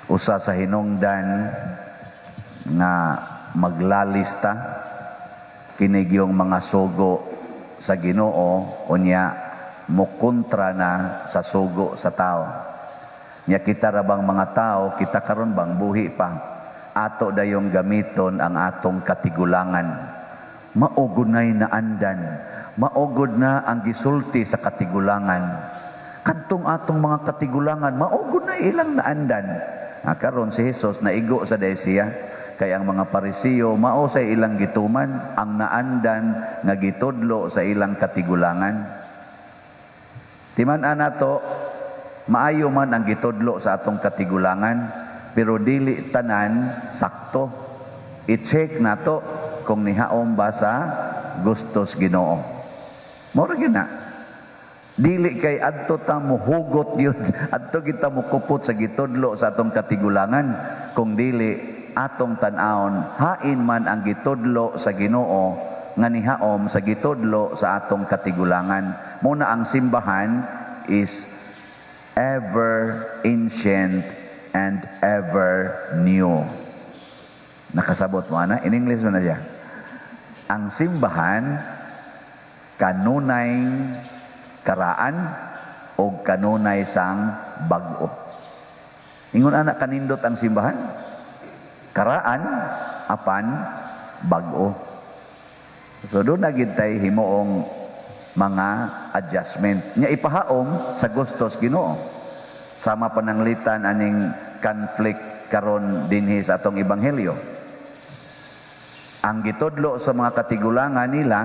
Usa sa hinungdan nga maglalista kini gyung mga sugo sa Ginoo, unya mokontra na sa sugo sa tao. Nya kita ra bang mga tao, kita karon bang buhi pa, ato dayong gamiton ang atong katigulangan. Mao gud na'y naandan, mao gud na ang gisulti sa katigulangan. Kadtong atong mga katigulangan, mao gud na ilang naandan. Ah, karon si Jesus naigo sa siya kay ang mga Parisiyo mao sa ilang gituman ang naandan nga gitudlo sa ilang katigulangan. Timan-an nato, maayo man ang gitudlo sa atong katigulangan, pero dili tanan sakto. I-check nato kung nihaom ba sa gustos Ginoo. Mao ra gyud na. Dili kay adto ta mohugot yun, adto kita mokupot sa gitudlo sa atong katigulangan, kung dili atong tan-awon hain man ang gitudlo sa Ginoo nga nihaom sa gitudlo sa atong katigulangan. Mao na ang simbahan is ever ancient and ever new. Nakasabot mo ana? In English mo na siya. Ang simbahan kanunay karaan o kanunay sang bag-o. Ingon ana kanindot ang simbahan. Karaan apan bag-o. So duna gyud tay himuong mga adjustment. Nya ipahaom sa gustos Ginoo. Sama pananglitan aning conflict karon dinhi sa atong ebanghelyo. Ang gitudlo sa mga katigulangan nila,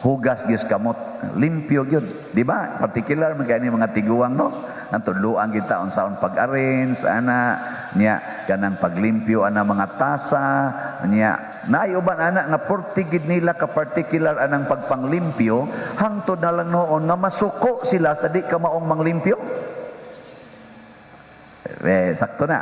hugas gyud kamot, limpyo gyud, di ba? Particular man kay mga tiguang, no? Ang tudloan kita unsaon pag-arrange ana niya, kanang paglimpyo ana mga tasa niya. Naay uban ana nga portigid nila ka particular anang pagpanglimpyo, hangtod na lang noon nga masuko sila sa di ka maong manglimpyo. Eh, sakto na.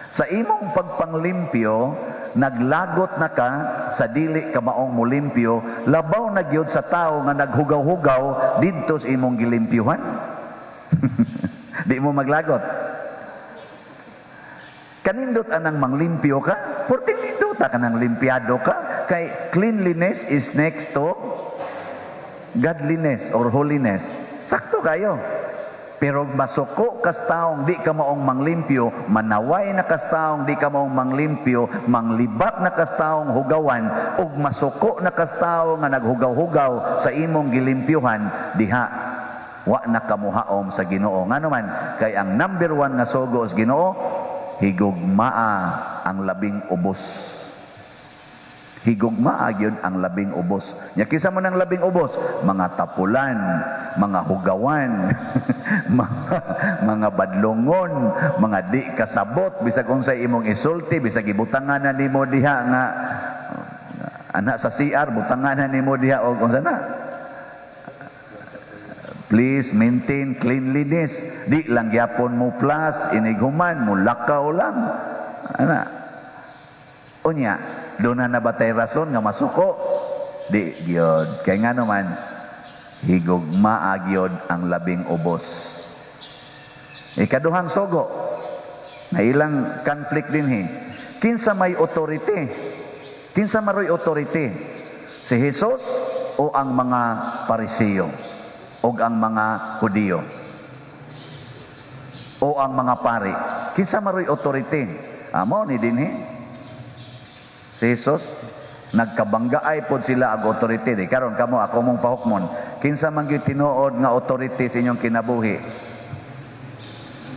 Sa imong pagpanglimpyo, naglagot na ka sa dili ka maong mulimpyo, labaw na gyud sa tao nga naghugaw-hugaw didto sa imong gilimpyuhan. Di mo maglagot. Kanindot anang manglimpyo ka, porting nindota ka nang limpyado ka, kay cleanliness is next to godliness or holiness. Sakto kayo. Pero masuko kas taong di ka maong manglimpyo, manaway na kas taong di ka maong manglimpyo, manglibat na kas taong hugawan, ug masuko na kas tawo nga naghugaw-hugaw sa imong gilimpyuhan, diha wa na kamuhaom sa Ginoo. Ngano man, kay ang number one nga sugo sa Ginoo, higugmaa ang labing ubos. Higugmaa gyud ang labing ubos. Nya kinsa man ang labing ubos? Mga tapulan, mga hugawan, mga badlongon, mga di kasabot, bisag unsay imong isulti, bisag ibutangan na nimo diha nga anak sa CR, butangan na nimo diha og unsa na. Please maintain cleanliness. Di lang gyapon mo plus, inighuman, mo lakaw lang. Ana. Unya, duna na ba tay rason nga masuko? Di gyud. Kay ngano man, higugmaa gyud ang labing ubos. Ikaduhang sugo, na ilang conflict dinhi. Kinsa may authority? Kinsa maroy authority? Si Jesus o ang mga Parisiyo? O ang mga Hudiyo? O ang mga pari? Kinsa maroy authority? Amo ni dinhi. Si Jesus, nagkabanggaay pod sila ag authority. Di karon kamo, ako mong pahukmon. Kinsa man gyud tinuod nga authority sa inyong kinabuhi?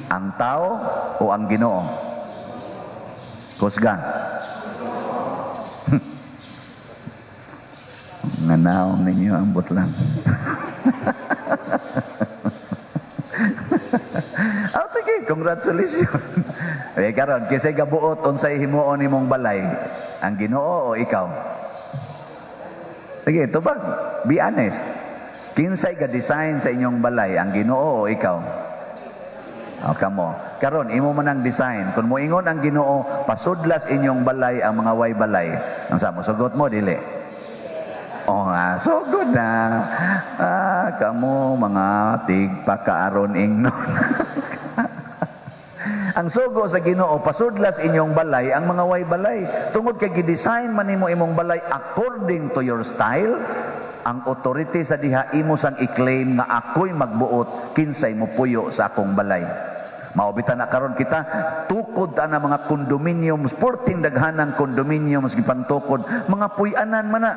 Ang tao o ang Ginoo? Kusga. Nganaw ninyo, ambot lang. Oh, sige, congratulations. Eh karon, kinsay gabuot unsay himuon nimong balay? Ang Ginoo o ikaw? Sige, tubag. Be honest. Kinsay ga-design sa inyong balay, ang Ginoo o ikaw? O, kamo. Karon, imo man ang design. Kung moingon ang Ginoo, pasudlas inyong balay ang mga way balay. Ang sa mo sugot mo dili? Oh, nga, so good na. Ah, kamo mga tigpakaaron ingnon. Ang sugo sa Ginoo, pasudlas inyong balay ang mga way balay. Tungod kay gi-design man nimo imong balay according to your style, ang authority sa diha imo sang i-claim nga ako'y magbuot kinsay mopuyo sa akong balay. Mao bitaw na karon kita tukod ta na mga condominiums, porting daghanang condominiums gipangtukod, mga puy-anan man na.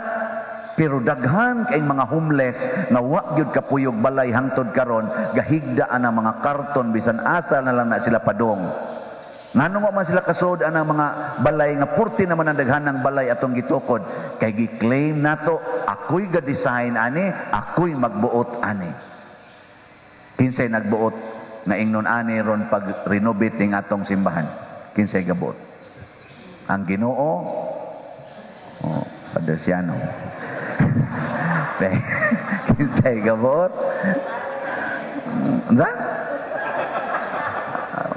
Pero daghan kay mga homeless nga wa gyud kapuyog balay hangtod karon, gahigda ang mga karton, bisan asa na lang na sila padong. Ngano wa man sila kasud ang mga balay nga purti naman ang daghanang balay atong gitukod? Kay gi-claim nato, ako'y ga-design ani, ako'y magbuot ani. Kinsay nagbuot nga ingnon ani ron pag renovate ning atong simbahan? Kinsay gabuot? Ang Ginoo? Oh, Padre Siano. Kinsay gabuot? Unsa?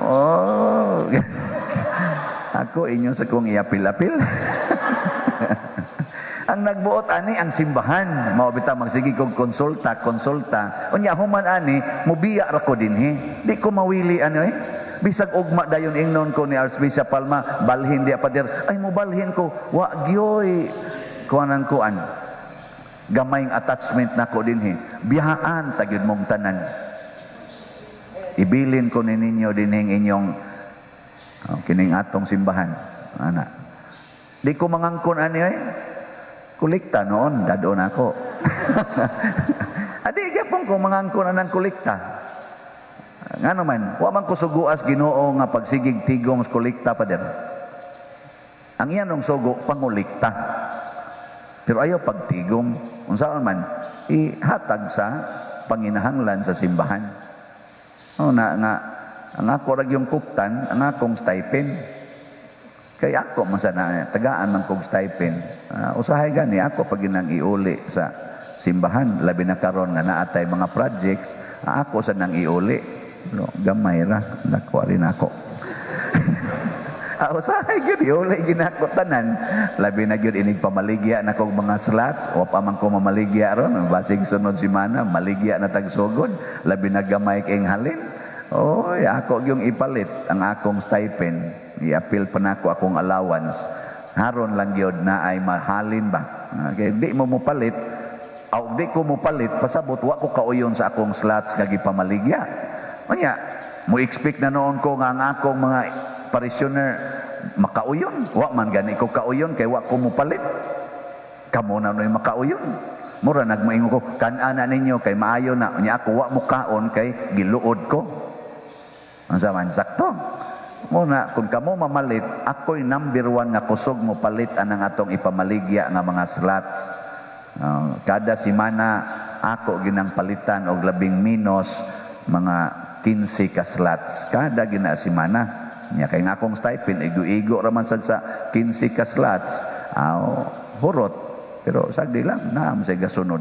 Oh. Ako inyo sa kong iapil-apil. Ang nagbuot ani ang simbahan. Mao bitaw magsige kog konsulta, konsulta. Unya human ani mubiya ra ko dinhi. Di ko mawili ano eh. Bisag ugma dayon ingnon ko ni Archbishop Palma, "Balhin diya, Father." Ay, mobalhin ko. Wa gyoy kuan ang kuan. Gamayng attachment nako dinhi. Biyahaan ta gyud mong tanan. Ibilin ko ni ninyo dinhing inyong, oh, kining atong simbahan. Ana. Di ko mangangkon ani ay. Kolekta noon, dadon ako. Adi gyapon ko mangangkon anang kolekta. Ngano man, wa man ko suguas Ginoo nga pagsigig tigom sa kolekta, Pader. Ang iyan ng sugo pangolekta. Pero ayaw pagtigom. Unsaon man, ihatag sa panginahanglan sa simbahan. Oh, na nga ang ako ra yung kuptan, ang akong stipend. Kay ako man sa na tagaan man kog stipend. Usahay gani ako pag ginang iuli sa simbahan, labi na karon nga naa tay mga projects, ako sa nang iuli. No, gamay ra, nakuha rin ako. Usahay gyud iuli ginako tanan. Labi na gyud inig pamaligya na kog mga slots, o pa man ko mamaligya ron, basig sunod semana maligya na tagsugod, labi na gamay kay halin. Oy, ako gyung ipalit ang akong stipend. Iapil pa nako akong allowance. Haron lang gyud na ay mahalin ba. Okay, di mo mopalit, aw di ko mopalit, pasabot wa ko kauyon sa akong slots nga gipamaligya. Unya, mo expect na noon ko nga ang akong mga parishioner makauyon. Wa man gani ko kauyon kay wa ko mopalit. Kamo na no'y makauyon. Mura nagmoingon ko, "Kan-ana ninyo kay maayo na." Unya ako wa mo kaon kay giluod ko. Unsa man sakto? Muna, kung kamo mamalit, ako'y number one nga kusog mo palit anang atong ipamaligya nga mga slots. Kada simana ako ginang palitan og labing minus mga 15 ka slots. Kada gina simana. Nya kay nga akong stipend igo-igo ra man sad sa 15 ka slots. Aw, hurot. Pero sagdi lang naa man say gasunod.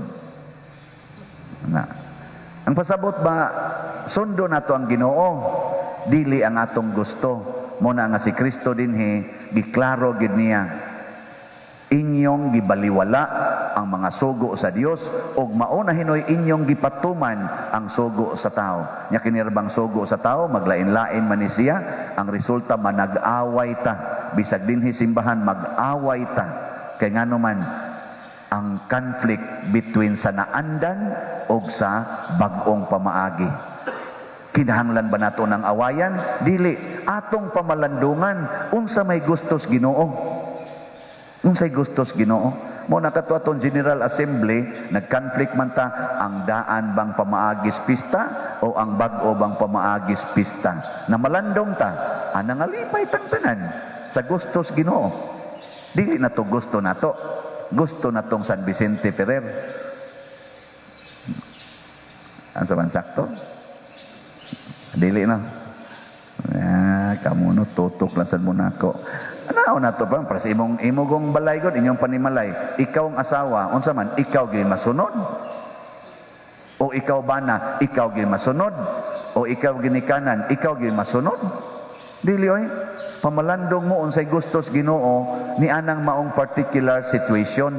Na. Ang pasabot ba, sundo nato ang Ginoo, dili ang atong gusto. Mo na nga si Kristo dinhi giklaro gid niya, inyong gibaliwala ang mga sugo sa Dios ug mao na hinoy inyong gipatuman ang sugo sa tao. Nya kini ra bang sugo sa tao, maglain-lain man ni siya, ang resulta manag-away ta. Bisag dinhi simbahan mag-away ta. Kay ngano man ang conflict between sa naandan ug sa bag-ong pamaagi. Kinahanglan ba nato ng awayan? Dili. Atong pamalandungan unsa may gustos Ginoo. Unsay gustos Ginoo? Mo na kato atong General Assembly, nag-conflict man ta ang daan bang pamaagis pista o ang bag-o bang pamaagis pista. Na malandong ta, anang alipay tang tanan sa gustos Ginoo. Dili na to gusto nato. Gusto natong San Vicente Ferrer. Ang sa man sakto? Dili na. Ah, kamo no tutok lang sad mo nako. Ano na to pa para sa imong imogong balay god inyong panimalay. Ikaw ang asawa, unsa man ikaw gyud masunod? O ikaw bana, ikaw gyud masunod? O ikaw ginikanan, ikaw gyud masunod? Dili oy. Pamalandong mo unsay gustos Ginoo ni anang maong particular situation.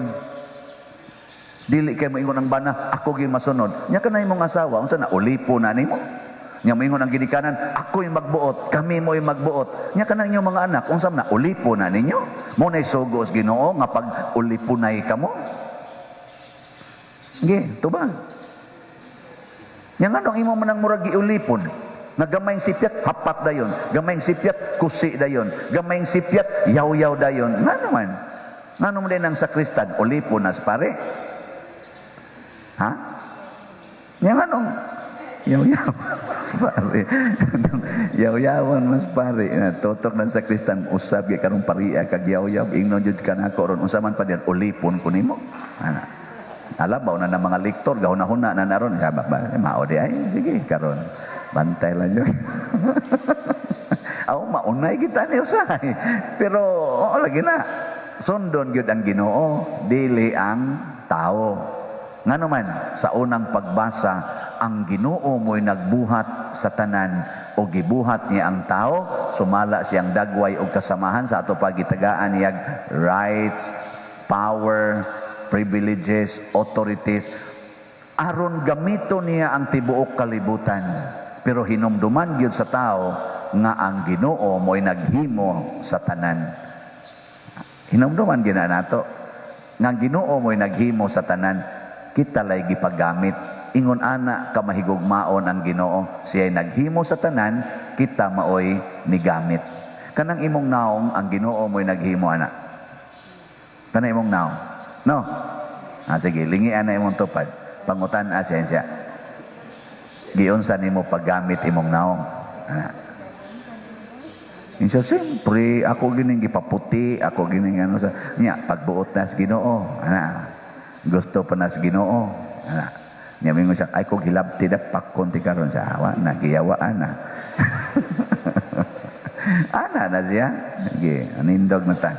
Dili kay moingon ang bana, "Ako gyud masunod." Nya kanay imong asawa, unsa na ulipo na nimo? Nya moingon ang ginikanan, "Ako'y magbuot, kami mo'y magbuot." Nya kanang inyong mga anak, unsa man na, ulipon na ninyo? Mao na'y sugo sa Ginoo nga pag ulipunay kamo? Sige, tubag. Nya nganong imo man ang murag giulipon? Nga gamayng sipyat, hapak dayon. Gamayng sipyat, kusi dayon. Gamayng sipyat, yaw-yaw dayon. Ngano man? Ngano man din ang sakristan, ulipon nas pare? Ha? Nya nganong yaw-yaw mas pare? Yaw-yawan mas pare. Na, tutok ng sakristan, usab gyud karong paria kag yaw-yaw, ingnon jud ka nako ron. Unsa man pa diyan, ulipon ko nimo. Ana. Alam ba na ng mga lektor, gahuna-huna na naron. Sabi ba, eh, mao di ay, sige, karon. Bantay lang yun. Aw, maunay kita ni usahay. Pero, oo, lagi na. Sundon gyud ang Ginoo, dili ang tao. Ngano man, sa unang pagbasa, ang Ginoo mo'y nagbuhat sa tanan o gibuhat niya ang tao, sumala siyang dagway og kasamahan sa ato pagitagaan niyag rights, power, privileges, authorities, aron gamito niya ang tibuok kalibutan. Pero hinumduman gyud sa tao nga ang Ginoo mo'y naghimo sa tanan. Hinumduman gyud na nato nga ang Ginoo mo'y naghimo sa tanan, kita lay gipagamit. Ingon ana ka mahigugmaon ang Ginoo, siya'y naghimo sa tanan, kita maoy nigamit. Kanang imong naong, ang Ginoo mo'y naghimo ana. Kanang imong naong. No? Ah, sige, lingian na imong tupad. Pangutan a siya siya. Giunsa nimo paggamit imong naong? Ana. Insa, siyempre, ako gining gipaputi, ako gining ano sa niya, pagbuot na sa Ginoo. Ana. Gusto pa na sa Ginoo. Ana. Niya mingon siya, "Ay ko gilabti da pakon ti karon sa awa na giyawaan na." Ana na siya. Sige, anindog na ta.